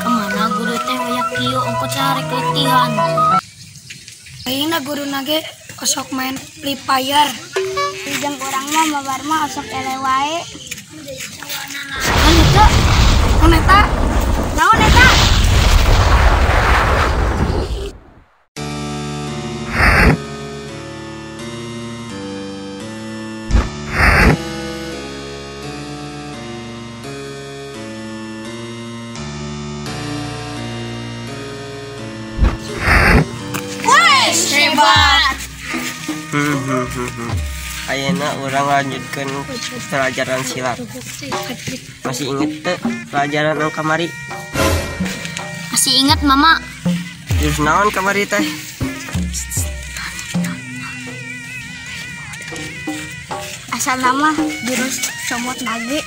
Kemana guru teh aya kieu ongko cari keletihan. Ayeuna guru nage osok main Free Fire. Jeung urang mah mabar mah osok ele wae. Kan eta? Naon eta? Naon eta? Hebat. Ayeuna urang lanjutkeun pelajaran silat. Masih inget teu pelajaran anu kamari? Masih inget mama. Terus naon kamari teh? Asal nama jurus comot dage.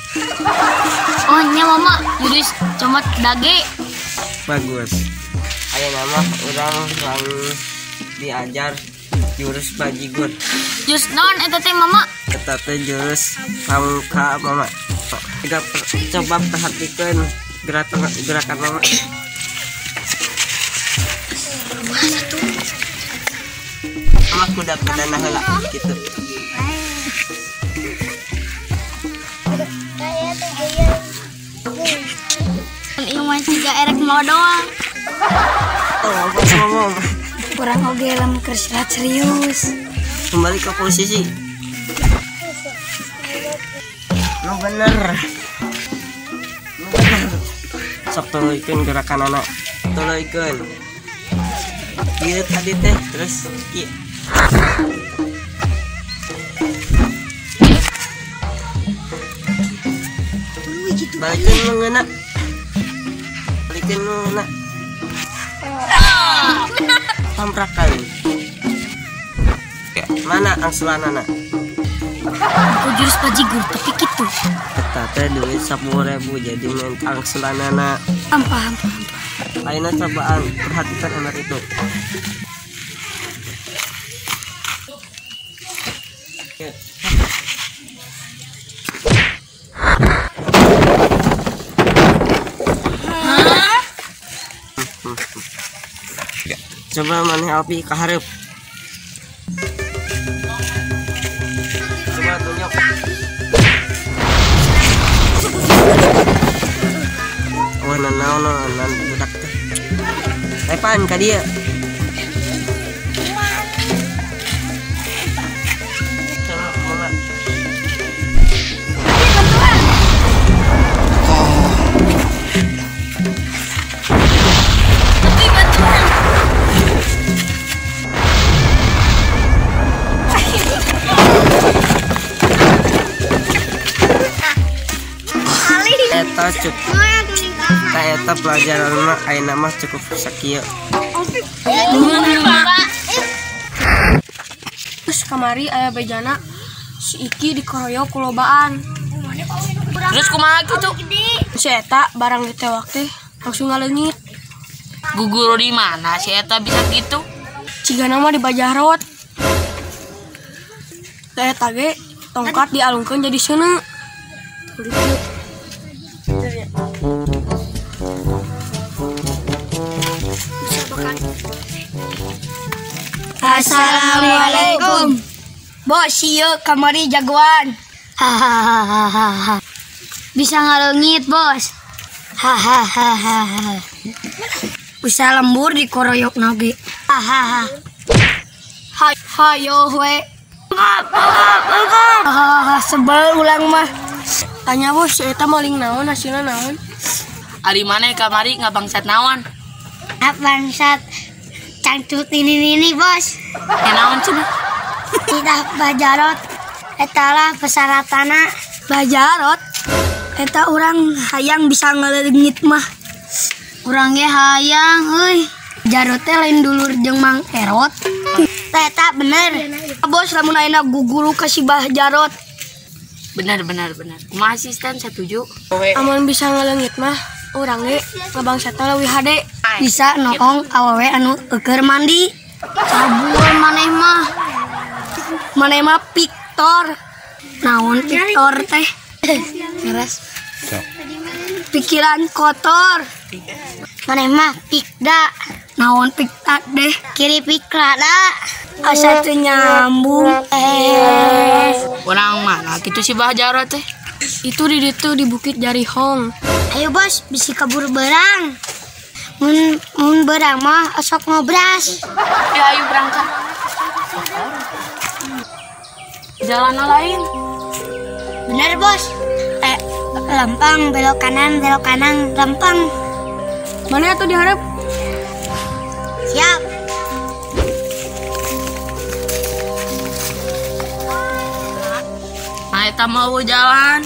Oh nya mama, jurus comot dage. Bagus. Ayeuna mah urang diajar jurus bajigur. Jurus naon eta teh mama? Eta teh jurus pamungka mama. Coba perhatikan gerakan mama. Mama kuda-kudana heula gitu. Ieu mah siga erek mau doang. Oh, apa ngomong? Kurang oge lamun keur silat serius. Kembali ke posisi. Nu bener. Nu bener. Sok tuluikeun gerakan anak. Tuluikeun. Ieu tadi teh terus ieu. Balikeun mengeuna. Balikeun mengeuna. Tamprakan. Mana angsulanana? Aku jurus bajigur tapi kitu. Eta teh duit 10.000 jadi main angsulanana. Ampah. Ayeuna cobaan perhatikan anak itu. Coba maneh Alpi ka hareup. Coba tunjuk. Oh, nanaon budak teh. Lepan ka dieu. Coba mama. Eta cukup. Eta pelajaran mah ayeuna mah cukup sakieu. Terus kamari aya bejana si Iki dikeroyok ku lobaan. Terus kumaha kitu? Si eta barang ditewak teh langsung ngaleungit. Guguru di mana si eta bisa gitu? Cigana mah di Bajarot. Da eta ge tongkat dialungkeun jadi seuneu. Assalamualaikum. Bos, ieu kamari jagoan. Hahaha. Bisa ngaleungit, bos. Hahaha. Bisa lembur dikoroyok nage. Hahaha. Hayo we. Hahaha, sebel ulang mah. Tanya bos, si eta maling naon hasilna naon? Ari maneh kamari ngabangsat naon? Bangsat cangcut ini bos. Ya naon cenah? Tidak bajarot eta lah persyaratanna. Bajarot eta urang hayang bisa ngaleungit mah. Urang ge hayang euy. Jarot teh lain dulur jeung Mang Erot. Eta bener. Bos lamun ayeuna guguru ka si Bah Jarot. Benar. Kumaha asisten setuju? Amun bisa ngaleungit mah urang ge ngabangsatna leuwih hade. Bisa noong awewe anu eueur mandi. Cabul maneh mah. Maneh mah Victor. Naon Victor teh? Beres. Pikiran kotor. Maneh mah pikda. Naon pikta deh? Kiri pikra da. Asa teu nyambung. Orang mana kitu si Bah Jarot teh? Itu di ditu di Bukit Jarihong. Ayo bos, bisi kabur berang. Mun berang mah osok ngobras. Ya ayo berangkat. Jalan lain. Bener bos. Lempang belok kanan, lempang. Mana tuh diharap? Siap. Nah, eta mau jalan.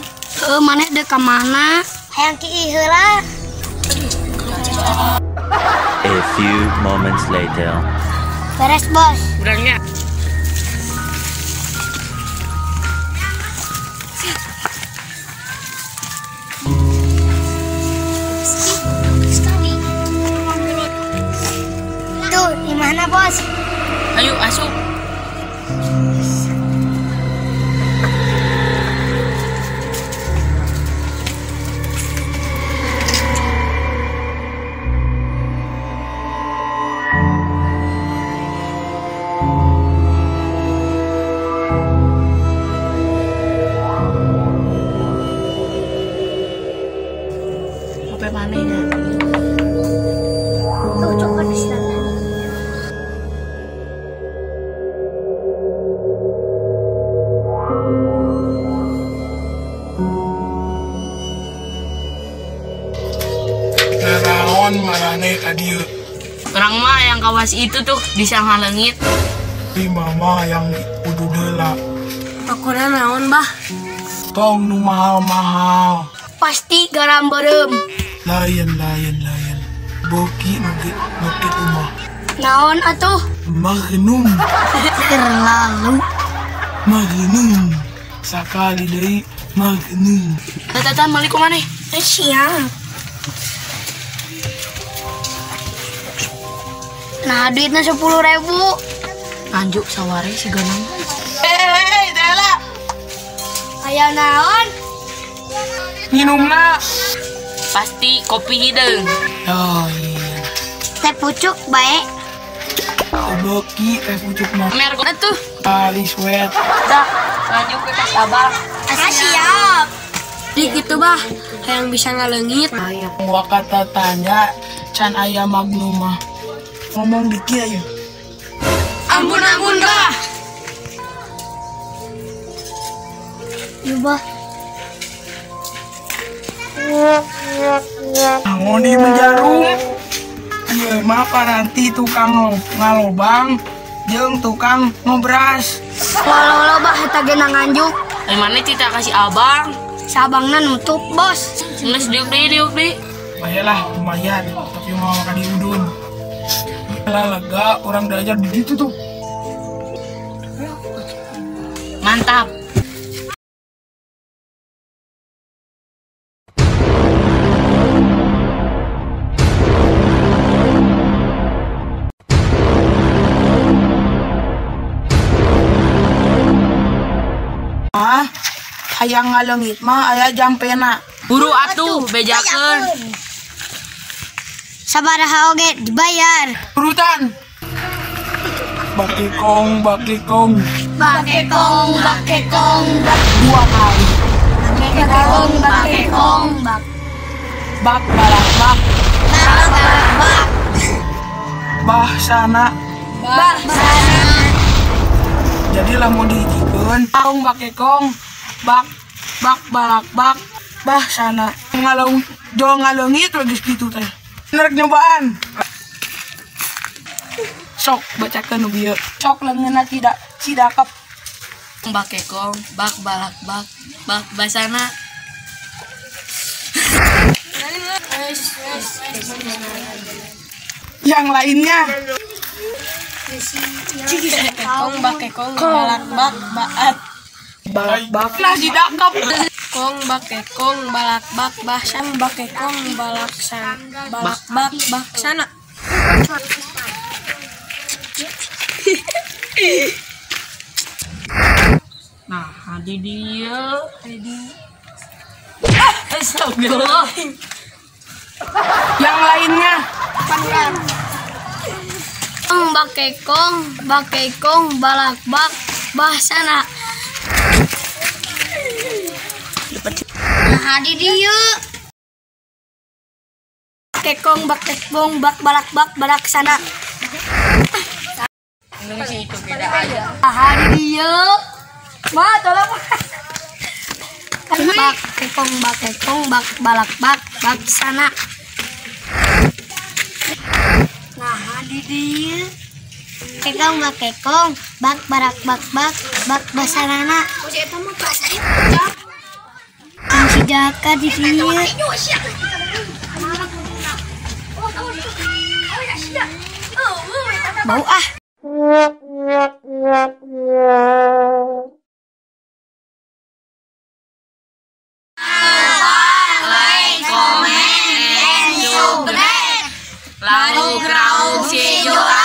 Mana dek ka mana? Hayang kieu heula. A few moments later. Beres bos. Urangnya. Tuh, di mana bos? Ayo asup. Naraon marane ka dieu? Urang mah yang kawas itu tuh bisa ngaleungit. Di mama yang udud heula. Pokona naon bah? Tong nu mahal-mahal. Pasti garam beureum. Lain. Boki nu kitu mah. Naon atuh? Magnum. Terlalu. Magnum. Sakali deui Magnum. Tata meuli ku maneh? Siap. Nah, duitnya 10.000. Anjuk saware si ganang. Hei, Dela. Aya naon? Minumna. Pasti kopi hideung. Oh iya. Teh pucuk bae. Boki teh pucuk mah. Merek tuh. Kali sweat. Dah, lanjut ke kas abang. Siap. Di kitu bah, hayang bisa ngaleungit. Wakata tanya can aya Magnum mah. Ngomong dikit ayo. Ampun bah. Iya bah. Ngoni menjarum. Ieu mah paranti tukang ngalobang jeung tukang ngobras. Walau bah eta ge nganjuk. Mana cita kasih abang? Sabangna nutup bos. Geus diuk deui. Bayalah lumayan, tapi mau makan di udun. Lah lega orang belajar di situ tuh. Mantap. Ah, hayang ngaleungit mah aya jampena. Buru atuh bejakeun. Sabaraha oge dibayar. Urutan. Bakekong. Bakekong. Dua kali. Bakekong. Bak balak bak. Bak balak bak. Bah sana. Bah sana. Jadi lamun dihijikeun, kong bakekong, bak bak balak bak, bah sana. Ngalung jol ngaleungit we geus kitu teh. Nerek nyobaan. Sok bacakeun nu bieu. Sok leungeunna tidak cidakep. Bakekong, bak balak bak, bak basana. Yang lainnya. Kong bak kekong balak bak baat. Balak bak. Nah, didakap. Kong bak kekong balak bak bahsan bak kekong balak san balak bak bak sana. Nah, di dia. Astagfirullah. Yang lainnya. Kong bak kekong bak kekong balak bak bahsana. Nah, di dieu. Kekong bak kekong bak balak bak balak sana. Ah, di dieu. Ma, tolong. Bak kekong bak kekong bak balak bak bak sana. Nah, di dieu. Kekong bak kekong bak barak bak bak bak basanana. Si Jaka di dieu. Bau ah. Like, comment, and subscribe. Lalu krauk si jual.